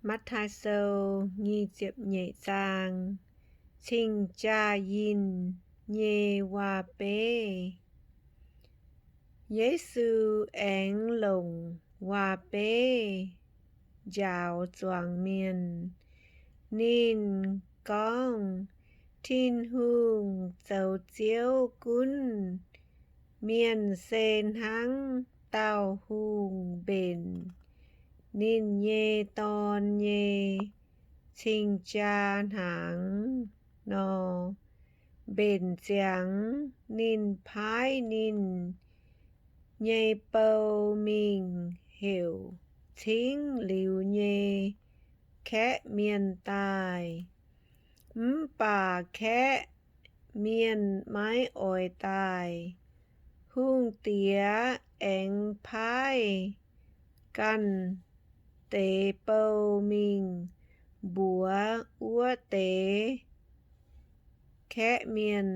Matv^taai Sou nyic ziepc nyeic zaang. Cing-jaa yinh nyei waac-beiv. Yesu aengx longc waac-beiv njaaux zuangx mienh. Ninh gorngv, Tin-Hungh zoux Ziouv gunv mienh se hnangv dauh hungh mbenc ninh nyei dorn nyei cing-jaa hnaangx nor. Mbenc ziangx ninh paaiv ninh nyei bou mingh heuc cingv liuz nyei kaeqv mienh daaih. Mv baac kaeqv mienh maiv oix daaih. Hungh diex aengx paaiv ganh deix bou mingh mbuox wuov deix kaeqv mienh,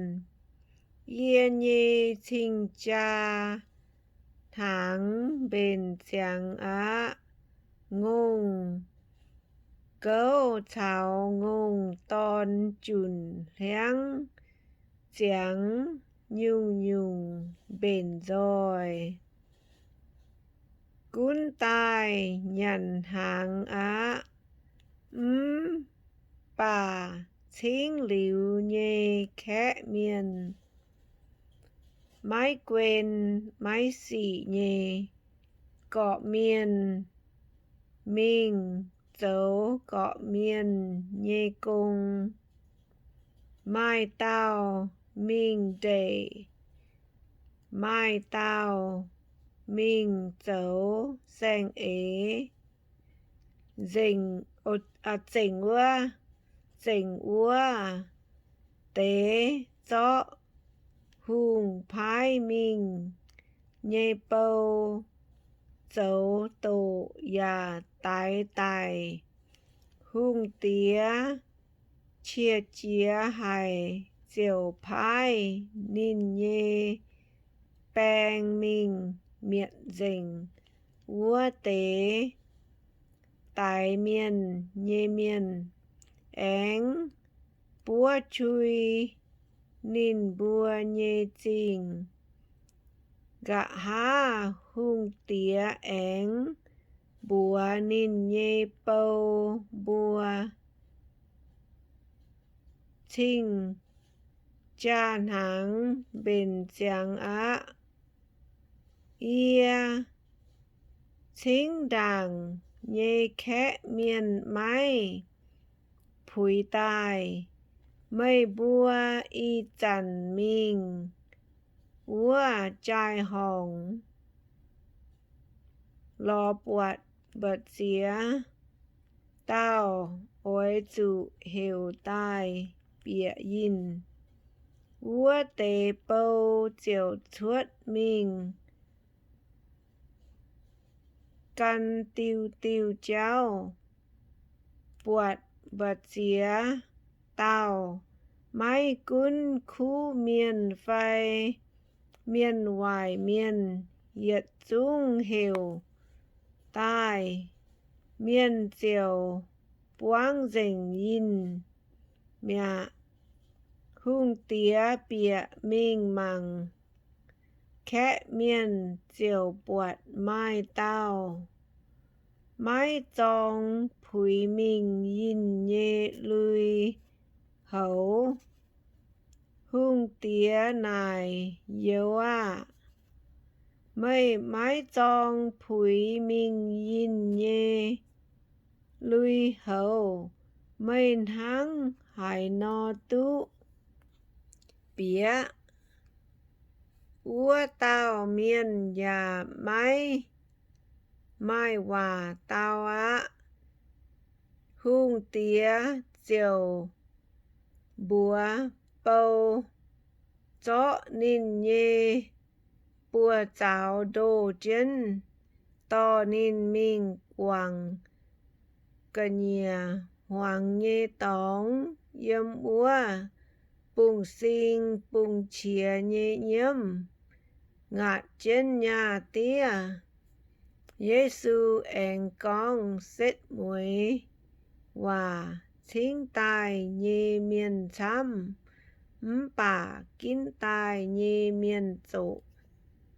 Yie nyei cing-jaa hnaangx mbenc ziangx aqv. Ngongh gouv caux ngongh dorn junc hliangv ziangx nyungc-nyungc mbenc nzoih. Gunv daaih nyanc hnaangx aqv. Mv baac cingv liuz nyei kaeqv mienh, maiv guen maiv sic nyei, gorqv-mienh mingh zoux gorqv-mienh nyei gong. Maaih dauh mingh ndeic, maaih dauh mingh zoux saeng-eix. Zengc wuov, zengc wuov deix zorqv hungh paaiv mingh nyei bou zoux doqc yaac daix daic. Hungh diex qiex jiez haic ziouc paaiv ninh nyei baeng mingh mietc nzengc wuov deix daix mienh nyei mienh, aengx buov qui ninh mbuo nyei zingh. Nqa'haav hungh diex aengx mbuox ninh nyei bou mbuo, Cing-jaa hnaangx mbenc ziangx aqv. Yie cingv ndaangc nyei kaeqv mienh maiv puix daaih. Meih mbuo ih zanc mingh wuov jaai-horngc lorz buatc mba'ziex dauh oix zuqc heuc daaih bieqc yinh. Wuov deix bou ziouc cuotv mingh gan diuh diuh jauv buatc mba'ziex dauh, maiv gunv kuv mienh fai mienh waaic mienh, yietc zungv heuc daaih. Mienh ziouc buangv nzengc yinh mi'aqv. Hungh diex bieqc mingh mangc, kaeqv mienh ziouc buatc maaih dauh maiv zorng puix mingh yinh nyei lui-houx. Hungh diex naaic, Youz aah! Meih maiv zorng puix mingh yinh nyei lui-houx, meih hnangv haaix nor duqv bieqc? Wuov dauh mienh yaac maiv maaih waac dau aqv. Hungh diex ziouc mbuox bou zorqv ninh nyei buoz-zaux ndoh jienv, dorh ninh mingh guangc ga'nyiec hmuangx nyei dorngx yiem wuov bungx-sing bungx-qiex nyei nyiemv, ngaatc jienv nyaah diev. Yesu aengx gorngv setv mueiz waac cingv daaih nyei mienh camv, mv baac ginv daaih nyei mienh zoqc